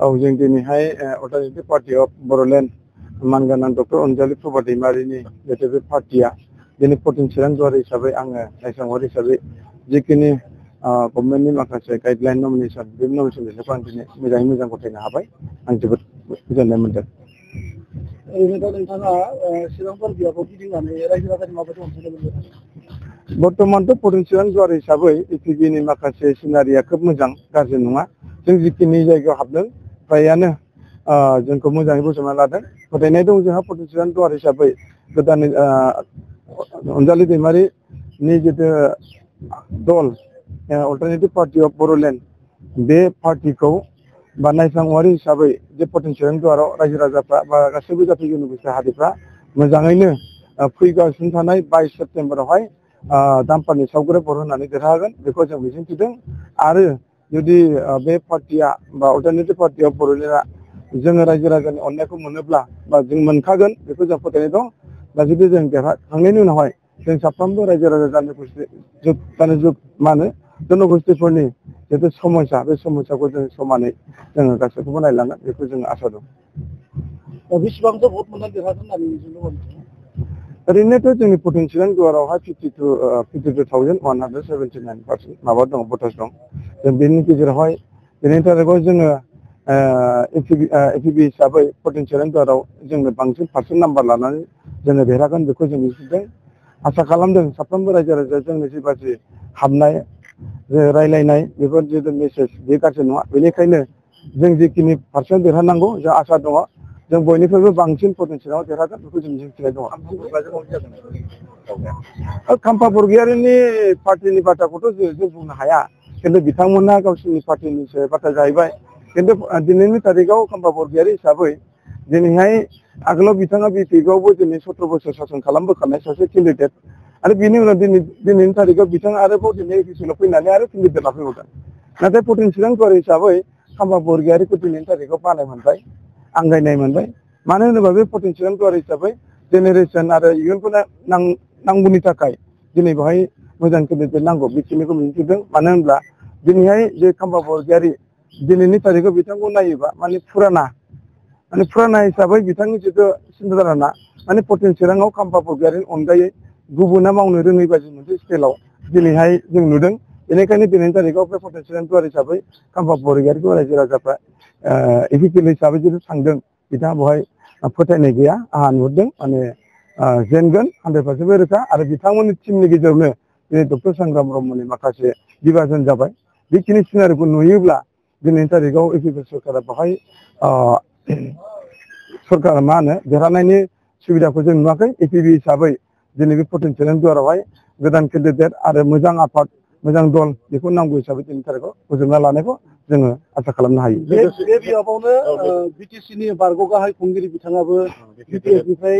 जों दिनैहाय alternative party of Bodoland मानगोनां डक्टर अनजालि प्रभा दैमारिनि जिहेतु बे पार्टिया दिनै पटिन चिरां दुवार हिसाबै आङो नायसां वार्ड हिसाबै जिखिनि गभर्नमेन्टनि माखासे गाइडलाइन नमिनेसन बे नमिनेसन लिरनायखौ आं दिनै मोजाङै मोजां गथायनो हाबाय आं जोबोद गोजोननाय मोनदों। ओरैनोथ' नोंथाङा चिरां पार्टियाखौ गिदिंनानै रायजो राजानि माबायदि अनसायनाय मोनदों? बर्तमानथ' पटिन चिरां दुवार हिसाबै इपिबिनि माखासे सिनारिया खोब मोजां गाज्रि नङा। जों जिखिनि जायगायाव हाबदों फ्रायानो जोंखौ मोजाङै बजबना लादों। फोथायनाय दं जोंहा पटिन चिरां दुवार हिसाबै गोदानै अनजालि दैमारिनि जितु दल अल्टारनेटिभ पार्टी अफ बड'लेण्ड बे पार्टिखौ बा नायसां वारि हिसाबै जे पटिन चिरां दुवाराव रायजो राजाफ्रा बा गासैबो जाथि जन'गोष्ठी हारिफ्रा मोजाङैनो फैगासिनो थानाय 22 सेप्तेम्बरावहाय दामपारनि सावगुरि भट होनानै देरहागोन बेखौ जों मिजिंथिदों। आरो जुदि बे पार्टिया बा अल्टारनेटिभ पार्टी अफ बड'लेण्डआ जोङो रायजो राजानि अननायखौ मोनोब्ला बा जों मोनखागोन बेखौ जों फोथायनाय दं। दा जुदि जों देरहाखांनायनि उनावहाय जों साफ्रोमबो रायजो राजा जन'गोष्ठीफोरनि जितु समस्या बे समस्याखौ जों समानै जोङो गासैखौबो नायलांगोन बेखौ जों आसा दं। बेसेबांसो भट मोननानै देरहागोन होननानै मिजिं दङ? ओरैनोथ' जोंनि पटिन चिरां दुवारावहाय 52,179% माबा दं भटार्स दं। जों बेनि गेजेरावहाय दिनैनि थारिखआव जोङो एपिबि हिसाबै पटिन चिरां दुवाराव जोंनो बांसिन पार्सेन्ट नाम्बार लानानै जोङो देरहागोन बेखौ जों मिजिंथिदों। आसा खालामदों साफ्रोमबो रायजो राजाया जोंनि जिबायदि हाबनाय जे रायलायनाय बेफोर जितु मेसेज बे गाज्रि नङा। बेनिखायनो जों जिखिनि पार्सेन्ट देरहानांगौ जों आसा दङ जों बयनिख्रुइबो बांसिन पटिन चिराङाव देरहागोन बेखौ जों मिजिंथिनाय दङ। खाम्फा बरगयारिनि पार्टिनि बाथ्राखौथ' जों बुंनो हाया, खिन्थु बिथांमोना गावसोरनि पार्टिनि बाथ्रा जाहैबाय। खिन्थु दिनैनि तारिखाव खाम्फा बरगयारि हिसाबै दिनैहाय आगोलाव बिथाङा बिपिएफआवबो दिनै 17 बोसोर सासन खालामबोखानाय सासे केन्डिडेट आरो बिनि उनाव दिनैनि तारिखाव बिथाङा आरोबाव दिनै एपिसिएलआव फैनानै आरो केन्डिडेट लाफैबावदों। नाथाय पटिन चिरां दुवार हिसाबै खाम्फा बरगयारिखौ दिनैनि तारिखाव बानाय मोनबाय, आंगायनाय मोनबाय। मानो होनोबा बे पटिन चिरां दुवार हिसाबै जेनेरेसन आरो इयुनखौ नांगौनि थाखाय दिनै बेवहाय मोजां केन्डिडेट नांगौ बेखिनिखौ मिजिंथिदों। मानो होनब्ला दिनैहाय जे खाम्फा बरगयारि दिनैनि तारिखाव बिथांखौ नायोबा माने फुराना हिसाबै बिथांनि जितु सिन्ताधारा माने पटिन चिराङाव खाम्फा बरगयारिनि अनगायै गुबुना मावनो रोङै बायदि मोनसे स्टाइलाव दिनैहाय जों नुदों। बेनिखायनो दिनैनि तारिखाव बे पटिन चिरां दुवार हिसाबै खाम्फा बरगयारिखौ रायजो राजाफ्रा एपिपिएल हिसाबै जुदि थांदों बिथाङा बेवहाय फोथायनाय गैया आंहा नुहुरदों। माने जेनगोन 100% रोखा। आरो बिथांमोननि टिमनि गेजेरावनो दिनै डक्टर संग्राम ब्रह्मनि माखासे बिभाजन जाबाय। बेखिनि सिनारिखौ नुयोब्ला दिनैनि तारिखाव एपिपिएल सरकारा बेवहाय सरकारा देरहानायनि सुबिदाखौ जों नुवाखै। एपिबि हिसाबै दिनै बे पटिन चिरां दुवारावहाय गोदान केन्डिडेट आरो मोजां आफाद मोजां दल बेखौ नांगौ हिसाबै दिनैनि तारिखाव फोजोबना लानायखौ जोङो आसा खालामनो हायो। बे बियाबावनो बिटिसिनि बारग' गाहाय खुंगिरि बिथाङाबो बिपिएफनिफ्राय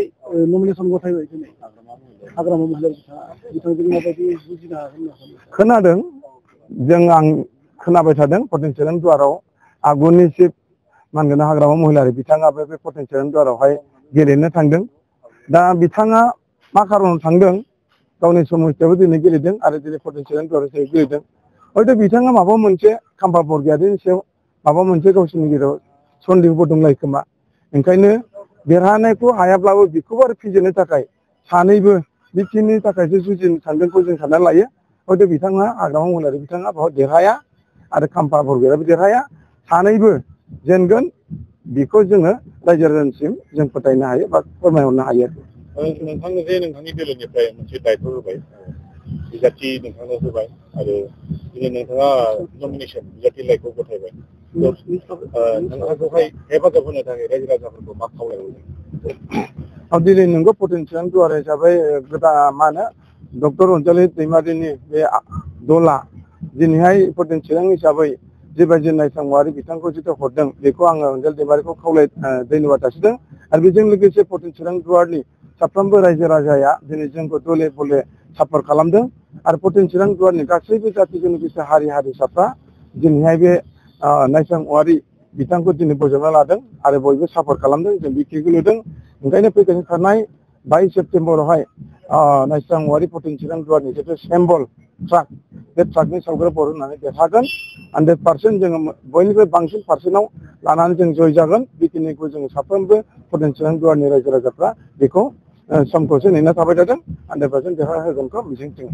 नमिनेसन गथायबाय दिनै हाग्रामा महिलारि बिथांजों माबायदि बुजिनो हागोन? खोनादों आं खोनाबाय थादों पटिन चिरां दुवाराव आगुनि चिफ मानगोनां हाग्रामा महिलारि बिथाङाबो बे पटिन चिरां दुवारावहाय गेलेनो थांदों। दा बिथाङा मा खारनाव थांदों गावनि समस्यायावबो दिनै गेलेदों आरो दिनै पटिन चिरां दुवाराव गेलेदों। हयथ' बिथाङा माबा मोनसे खाम्फा बरगयारिनि सायाव माबा मोनसे गावसोरनि गेजेराव सन्देहबो दंलाय खोमा। ओंखायनो देरहानायखौ हायाब्लाबो बेखौबो आरो फेजेननो थाखाय सानैबो बेखिनि थाखायसो जुजिनो सानदोंखौ जों सानना लायो। हयथ' बिथाङा हाग्रामा महिलारि बिथाङा बेवहाय देरहाया आरो खाम्फा बरगयारियाबो देरहाया, सानैबो जेनगोन बेखौ जोङो रायजो राजानिसिम जों फोथायनो हायो बा फोरमायहरनो हायो। नोंथांनो जे नोंथांनि दोलोनिफ्राय मोनसे दायथ' होबाय, बिजाथि नोंथांनो होबाय आरो दिनै नोंथाङा नमिनेसन बिजाथि लाइखौ गथायबाय। नोंथांखौहाय हेफाजाब होनो थाखाय रायजो राजाफोरखौ मा खावलायहरदों? दिनै नोंगौ पटिन चिरां दुवार हिसाबै गोदान डक्टर अनजालि दैमारिनि बे दला दिनैहाय पटिन चिरां हिसाबै जेबायदि नायसां वारि बिथांखौ जिथु हरदों बेखौ आङो अनजालि दैमारिखौ धन्यबाद जासिदों। आरो बेजों लोगोसे पटिन चिरां दुवारनि साफ्रोमबो रायजो राजाया दिनै जोंखौ दले बले सापर्ट खालामदों। आरो पटिन चिरां दुवारनि गासैबो जाथि जन'गोष्ठी हारि हारिसाफ्रा दिनैहाय बे नायसां वारि बिथांखौ दिनै बजबना लादों आरो बयबो सापर्ट खालामदों। जों बेखिनिखौ नुदों। ओंखायनो फैगोन थानाय 22 सेप्तेम्बरावहाय नायसां वारि पटिन चिरां दुवारनि जितु सिम्बल ट्राक बे ट्राकनि सावग्रा बर' होननानै देरहागोन 100% जोङो बयनिफ्राय बांसिन पार्सेन्टआव लानानै जों जय जागोन बेखिनिखौ जोङो साफ्रोमबो पटेनसियेल गुवारनि रायजो राजाफ्रा बेखौ समखौसो नेना थाबाय थादों 100% देरहा होगोनखौ मिजिंथिङो